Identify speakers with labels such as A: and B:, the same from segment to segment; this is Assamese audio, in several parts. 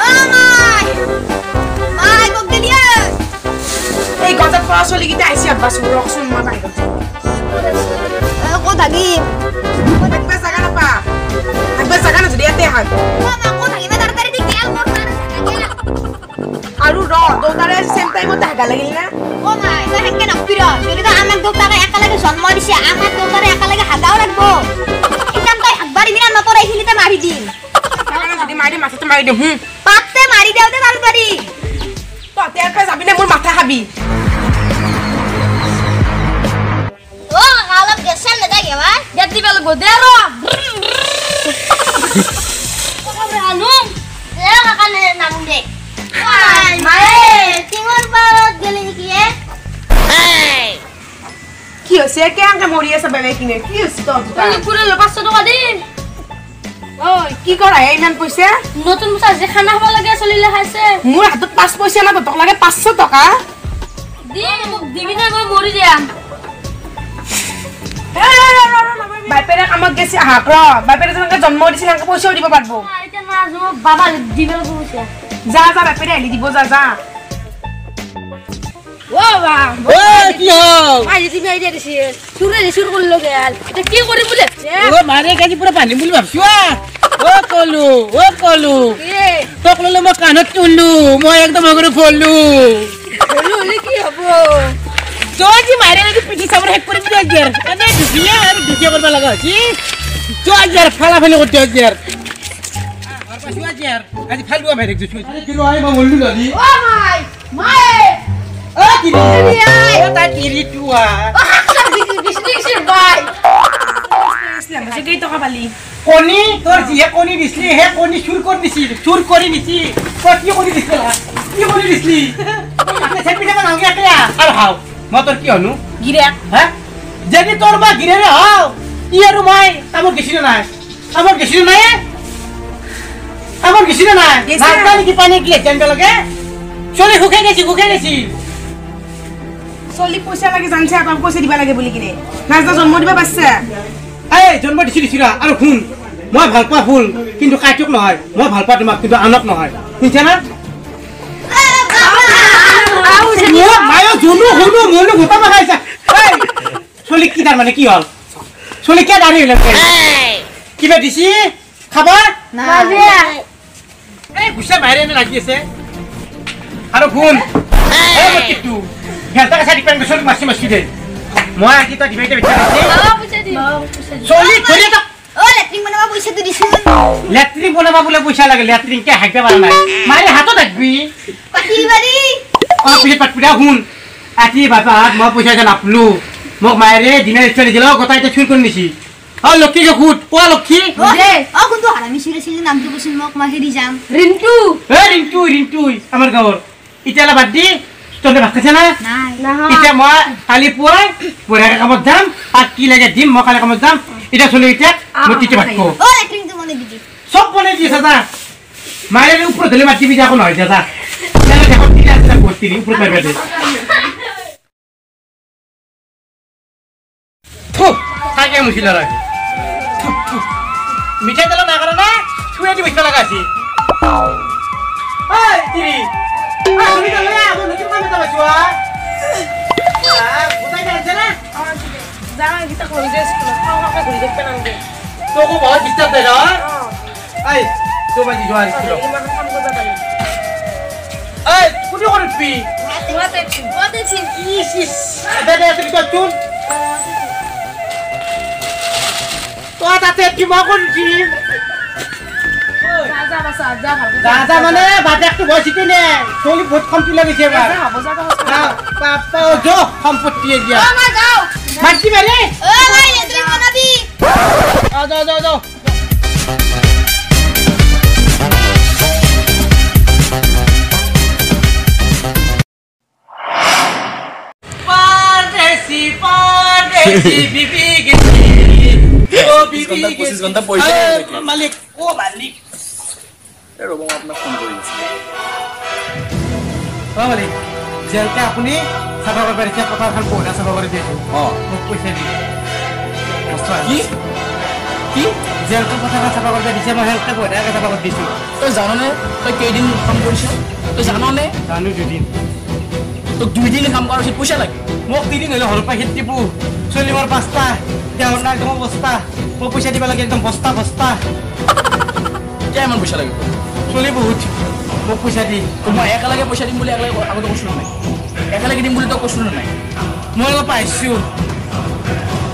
A: ও মাই মাই মোক গেলিয়া
B: এই গজাত পৰা চলিকেইটা আহিছে আব্বাচোন ৰখচোন মই বাহিৰত
A: ক'ত থাকিম
B: থাকবা জাগা নাপা থাকবা জাগা না যদি ইয়াতে হাগ
A: ক'ত থাকিবা তাড়াতাড়ি দি গেল মোৰ
B: আৰু ৰ দৌতাৰে সেম টাইমত হাগা লাগিল না
A: ও মাই তই সেনকে নকবি ৰ যদি তই আমাক দৌতাৰে একেলগে জন্ম দিছে আমাক দৌতাৰে একেলগে হাগাও লাগব ইতাম তই হাগবা দিবি না নতৰে এইখিনিতে মাৰি দিম
B: যদি মাৰি মাথাতে মাৰি দিম
A: পাতে মাৰি দেও দে তাড়াতাড়ি
B: তহঁতে ইয়াৰ পৰা যাবি নে মোৰ মাথা খাবি
A: ও অলপ গেছাল নাযায় বা
C: গেট দিবা লাগব দে ৰ আনুম
A: দে কাকা নামুম দে মায়ে টিঙৰ পাৰত গেলি নেকি এ
B: কি হৈছে কেনেকে মৰি আছে বেবে কিনে কি হৈছে তহঁত
C: পুৰা 500 টকা দিম
B: ঐ কি কৰা ইমান পইচা
C: নতুন পইচা যে খানা খাব লাগে চলিলে খাইছে
B: মোৰ হাতত 5 পইচা না তহঁতক লাগে 500 টকা
C: দিম মোক দিবি না মই মৰি যাম
B: বাপেৰে কামত গেছি আহাক ৰ বাপেৰে যেনেকে জন্ম দিছিল সেনেকে পইচাও দিব পাৰিব
C: এতিয়া নাজো বাবা দিব লাগিব পইচা
B: যা যা বাপেৰে আহিলি দিব যা যা
C: ও বা
D: ও কি হল
C: মাই তুমি আইডিয়া দিছি চুরে চুর করলো গেল এটা কি করি বলে
D: ও মারে গাজি পুরা পানি বুলি ভাবছো ও কলু ও কলু তোক ললে মই কানত তুললো মই একদম অগৰে ফললো
C: ফললো হলে কি হব
D: তই যি মাৰে লাগি পিঠি চাবৰ শেষ কৰি দিবি আজি আৰু এনে দুখীয়া আৰু দুখীয়া কৰিব লগা হৈছে তই আজি আৰু ফালা ফালি কৰি আজি আৰু আজি আৰু আজি ফালুৱা মাৰি দিছো কিলো I মই মৰলো ললি
C: ও মাই মাই
D: ও কিৰি ও তা কিৰি তুৱা
C: ও হাকছা বিছনি গেছি বাই
B: কেই টকা পালি
D: কণী তোৰ যিহে কণী দিছিলি হে কণী চুৰ কৰি নিছি চুৰ কৰি নিছি তই কি কৰি দিছিলি কি কৰি দিছিলি চেপি যাব নালাগে একলা আৰু হাও মই তোৰ কি হনো
B: গিৰেক
D: হা যদি তোৰ মই গিৰেৰে হও ই আৰু মই কামত গেছিলো নাই কামত গেছিলো নাই কামত গেছিলো নাই নাজনা নেকি পানী গিলে জানিব লাগে চলি শুকাই গেছি শুকাই গেছি
B: চলি পইচা লাগে জানছে আকৌ পইচা দিবা লাগে বুলি কিনে নাজনা জন্ম দিবা পাৰছে
D: এই জন্ম দিছি দিছি আৰু শুন মই ভাল পোৱা ফুল কিন্তু কাইটক নহয় মই ভাল পোৱা তোমাক কিন্তু আনক নহয় শুনিছা না চলি কি তাৰমানে কি হ'ল চলি কিয় দাঁড়ি হ'ল কিবা দিছি খাবা এই গুচা বাহিৰে এনে লাগি আছে আৰু শুন মাছি মাছি দে মই আজি তই দিবাইতে চলি ধৰি এটা লেট্ৰিন বনাবা বোলে পইচা লাগে লেট্ৰিন কে হাগবা পাৰা নাই মাৰি হাতত হাগবি অ পিছত পাতপিৰা শুন আজি বাবা মই পইচা এটা নাপলো মোক মায়েৰে দিনে চলি দিল গোটাই এতিয়া চুৰ কৰি নিছি অ লক্ষী সুধ কোৱা লক্ষী
A: অ কোনটো হাৰামি চুৰ আছিল নামটো কৈছিল মোক মই হেৰি যাম
C: ৰিণ্টু
D: এ ৰিণ্টু ৰিণ্টু আমাৰ গাঁৱৰ এতিয়ালৈ বাদ দি তহঁতে ভাত খাইছে না এতিয়া মই কালি পুৱাই বঢ়িয়াকে কামত যাম আৰু কি লাগে দিম মই কালি কামত যাম এতিয়া চলি এতিয়া মই তেতিয়া ভাত খাওঁ চব বনাই দিছে যা মায়ে ওপৰত ধৰিলে মাতি দিবি আকৌ নহয় যা ওপৰত মাৰিবা দে থাকে মুচিল মিঠাই তেলৰ নাই কাৰণে থুয়ে দি মুচিব লগা আছে তোকো বহুত ডিষ্টাৰ্ব দে নহয় এই তোৰ বাজি যোৱা স্কুলত এই কোনে কৰি উঠবি ইছ ইছ দে দে তুমি চুন তই তাতে কিবা কৰি উঠিম দাদা মানে বাপেকটো ভয় চিটি নে চলি বহুত কমটি লাগিছে এবাৰ বাপা য সম্পত্তি এতিয়া মাতি মাৰে যাও যাও যাও পারদেশি পারদেশি বিবি গেছি ও বিবি
E: 25 ঘন্টা পয়সা
D: মালিক ও মালিক
E: ৰ'ব মই আপোনাক ফোন কৰি আছোঁ
D: অ মালিক জেলটা আপুনি চাফা কৰিব পাৰিছে পথাৰখন বঢ়িয়া চাফা কৰি দিছে
E: অঁ
D: মোক পইচা দি
E: কি কি
D: জেলটো পথাৰখন চাফা কৰিব দিছে, মই সেনেকৈ বঢ়িয়াকৈ চাফা কৰি দিছোঁ।
E: তই জাননে তই কেইদিন কাম কৰিছ? তই জাননে?
D: জানো, দুদিন।
E: তোক 2 দিন কাম কৰাৰ পিছত পইচা লাগে?
D: মোক তিনিদিন হ'লে ঘৰৰ পৰা খেতি দিব। চলি মোৰ 5টা, তেওঁৰ নাই একদম বস্তা। মোক পইচা দিব লাগে একদম বস্তা বস্তা।
E: কিয় ইমান পইচা লাগে?
D: চলি বহুত, মোক পইচা দি।
E: তোক মই একেলগে পইচা দিম বুলি একেলগে আগতে কৈছিলোঁ নাই? একেলগে দিম বুলি তই কৈছিলো নাই?
D: মই অলপ পাইছোঁ।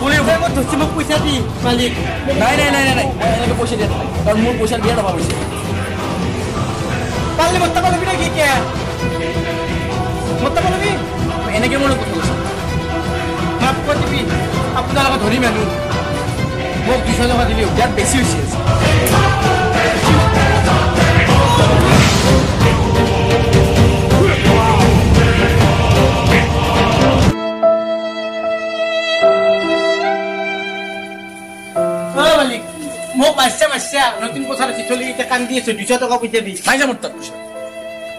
E: পুলি
D: মই ধৰছি, মোক পইচা দি মালিক।
E: নাই নাই নাই নাই নাই, মই এনেকৈ পইচা দিয়া নাই, কাৰণ মোৰ পইচাৰ বিৰাট অভাৱ হৈছে।
D: পাৰিলে মোৰ টকা ল'বি নেকি এতিয়া? মোৰ টকা ল'বি?
E: এনেকৈ মোৰ লগত কথা কৈছ?
D: মাফ কৰি দিবি, আপোনাৰ লগত ধৰি মানুহ। মোক 200 টকা দিলেও
E: বিৰাট বেছি হৈছে।
D: অ মালিক, মোক মাৰছে মাৰছে। নতুন পইচা চলি এতিয়া কান্দি আছো, 200 টকা পইচা দি।
E: নাই যা মোৰ তাত পইচা।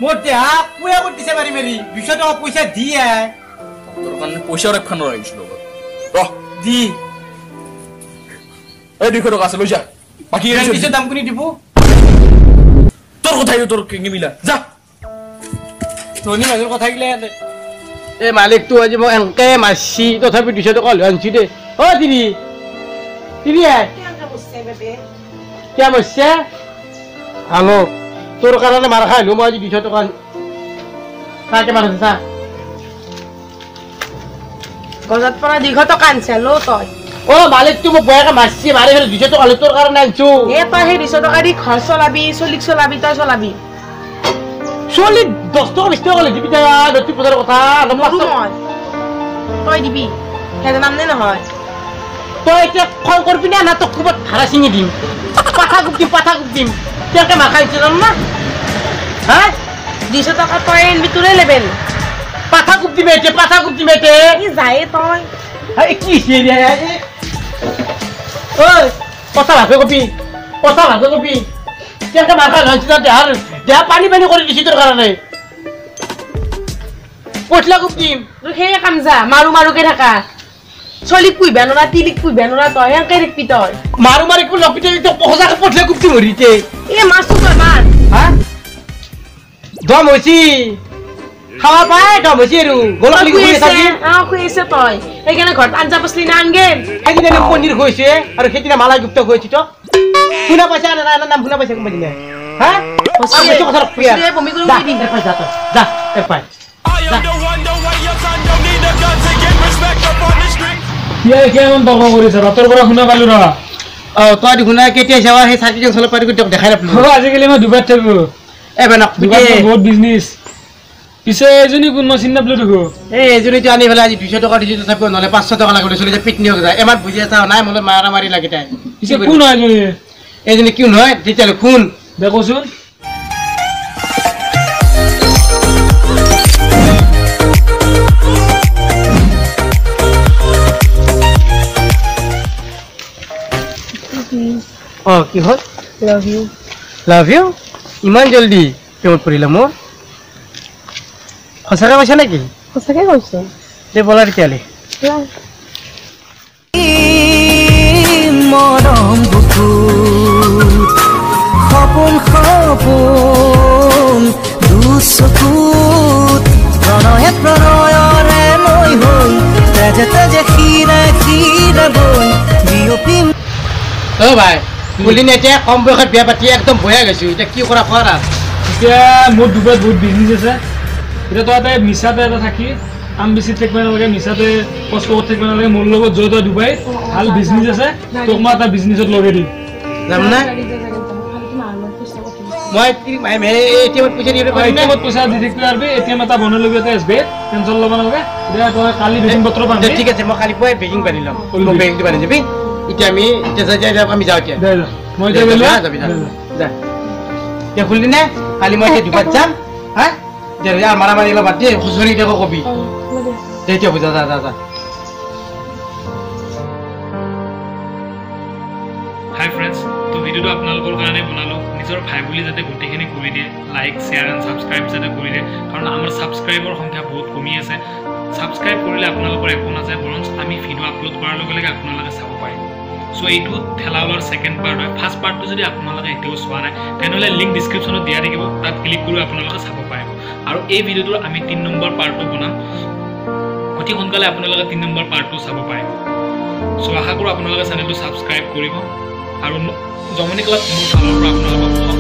D: মোৰ দেহা পুয়া কৰি দিছে মাৰি মাৰি, 200 টকা পইচা দি আই।
E: তোৰ কাৰণে পইচাও ৰাখিব নোৱাৰা হৈছিলো। ৰহ।
D: দি।
E: এই 200 টকা আছে, লৈ যা। বাকী
D: দিছে দাম কোনে দিব?
E: তোৰ কথা এইটো, তোৰ কেনেকে মিলা, যা।
D: ধনী মানুহৰ কথা গিলা। এই মালিকটো আজি মোক এনেকে মাৰছি, তথাপি 200 টকা লৈ আনছি দেই। অ তিৰি, তিৰি আই। কিয় মাৰছে? হালো, তোৰ কাৰণে মাৰ খাই আহিলো মই আজি। 200 টকা চা, কিমান আছে চা।
B: গজাত পৰা 200 টকা আনছা ল তই।
D: অ মালিকটো মোক বয়াকে মাৰছি, মাৰি ফেলে 200 টকা লৈ তোৰ কাৰণে আনছো।
B: এ তই সেই 200 টকা দি ঘৰ চলাবি, চলিক চলাবি, তই চলাবি।
D: চলি 10 টকা 20 টকা লৈ দিবি তই, নতুন পইচাৰ কথা।
B: নৰো মই, তই দিবি। সেইটো নাম নে নহয়?
D: তই এতিয়া খং কৰবি না? না তোক ক'ৰবাত ভাড়া ছিঙি দিম, পাঠা কোপ দিম, পাঠা কোপ দিম। কেনেকে মাৰ খাইছে জান না? হা?
B: 200 টকা তই আনবি, তোৰে লেবেল।
D: পাঠা কোপ দিম এতিয়া, পাঠা কোপ দিম এতিয়া।
B: ই যায়ে তই।
D: এই কি হৈছে? ঐ, কথা ভালকে কবি, কথা ভালকে কবি। কেনেকে মাৰ খাই ধৰিছে? দেহাৰ দেহা পানী পানী কৰি দিছি তোৰ কাৰণে। পঠিলা কোপ দিম।
B: তোৰ সেয়ে কাম, যা মাৰো মাৰোকে থাকা। চলিক পুহিবা নোৱাৰা, তিলিক পুহিবা নোৱাৰা, তই সেনকে থাকিবি তই।
D: মাৰো মাৰি কিবা লগ পিতে সঁচাকে পঠিলা কোপ দিম হৰিতে।
B: এ মাৰছো, তই মাৰ।
D: হা, দম হৈছি, খাৱা পাই দম হৈছি আৰু গলা
B: তই শুই আছে। অ শুই আছে তই, সেইকাৰণে ঘৰত আঞ্জা পাচলি নানগে।
D: সেইদিনা পনীৰ খুৱাইছে আৰু সেইদিনা মালাই গুপ্তা খুৱাইছি। তই শুনা পাইছা না? নাম শুনা পাইছা কোনোবা দিনা? হা,
B: বমি কৰি দিম।
D: যা তই, যা এক পাই।
F: কিয় ইমান তৰ্ক কৰিছা? ৰাতৰ পৰা শুনা পালো ৰ।
D: অ তই শুনা কেতিয়া যাৱা? সেই চাৰ্টিফিকেট চলাব পাৰি তেওঁক দেখাই নাপালো।
F: আজিকালি মই দুবাৰ থাকো।
D: এই বেনক
F: বহুত বিজনেছ। পিছে এজনী কোন? মই চিনি নাপালো দেখো।
D: এই এজনীটো আনি পেলাই আজি 200 টকা দিছো, তথাপিও নহ'লে 500 টকা লাগে চলি যে পিকনিক যায়। এমাৰ বুজি আছা নাই, মোলৈ মাৰা মাৰি লাগে তাই।
F: পিছে কোন হয় এজনী?
D: এইজনী কোন হয় তেতিয়াহ'লে শুন।
F: দে কচোন।
D: অ কি হ'ল?
B: Love you.
D: Love you? ইমান জল্দি প্ৰেমত পৰিলা মোৰ? সঁচাকে কৈছা নেকি?
B: সঁচাকে কৈছো।
D: দে ব'লা তেতিয়াহ'লে।
G: মৰম বুকুত সপোন সপোন দুচকুত প্ৰণয়ে প্ৰণয়ৰে মই হৈ তেজে তেজে শিৰে শিৰে বৈ বিয়পিম।
D: অ ভাই, বুলি এতিয়া কম বয়সত বিয়া পাতি একদম বয়া গৈছো, এতিয়া কি কৰা কৰা?
F: এতিয়া মোৰ দুবাইত বহুত বিজনেছ আছে। এতিয়া তই এটা মিছাতে এটা থাকি কাম বেছি থাকিব নালাগে, মিছাতে কষ্ট কৰি থাকিব নালাগে। মোৰ লগত য'ত তই ডুবাইত ভাল বিজনেছ আছে, তোক মই এটা বিজনেছত লগাই দিম।
D: যাম না মই? এটিএমত পইচা দিব পাৰিম?
F: এটিএমত পইচা দি থাকিব পাৰিবি। এটিএম এটা বনাই ল'বি এটা এছ বি আইত, টেনশ্যন ল'ব নালাগে। এতিয়া তই কালি বেকিং পত্ৰ পাবি।
D: ঠিক আছে, মই কালি পুৱাই বেকিং বানি ল'ম। মোক বেকিংটো বানি দিবি। এতিয়া আমি এতিয়া আমি যাওঁ এতিয়া।
F: মই এতিয়া গ'লো।
D: যাবি, যা। এতিয়া খুলিলি নে? কালি মই এতিয়া দুবাত যাম। হা, আৰু মাৰা মাৰি বাদ দিয়ে খুচৰি এতিয়া কবি। দে এতিয়া বুজা, যা যা যা।
F: হাই ফ্ৰেণ্ডছ, তো ভিডিঅ'টো আপোনালোকৰ কাৰণে বনালোঁ, নিজৰ ভাই বুলি যাতে গোটেইখিনি কৰি দিয়ে, লাইক শ্বেয়াৰ এণ্ড ছাবস্ক্ৰাইব যাতে কৰি দিয়ে, কাৰণ আমাৰ ছাবস্ক্ৰাইবৰ সংখ্যা বহুত কমি আছে। ছাবস্ক্ৰাইব কৰিলে আপোনালোকৰ একো নাযায়, বৰঞ্চ আমি ভিডিঅ' আপলোড কৰাৰ লগে লগে আপোনালোকে চাব পাৰিব। চ' এইটো ঠেলা ওলোৱাৰ ছেকেণ্ড পাৰ্ট হয়। ফাৰ্ষ্ট পাৰ্টটো যদি আপোনালোকে এতিয়াও চোৱা নাই, তেনেহ'লে লিংক ডিছক্ৰিপশ্যনত দিয়া থাকিব, তাত ক্লিক কৰি আপোনালোকে চাব পাৰিব। আৰু এই ভিডিঅ'টোৰ আমি 3 নম্বৰ পাৰ্টটো বনাম, অতি সোনকালে আপোনালোকে 3 নম্বৰ পাৰ্টটো চাব পাৰিব। চ' আশা কৰোঁ আপোনালোকে চেনেলটো ছাবস্ক্ৰাইব কৰিব আৰু জমনি ক্লাব মোৰ ফালৰ পৰা আপোনালোকক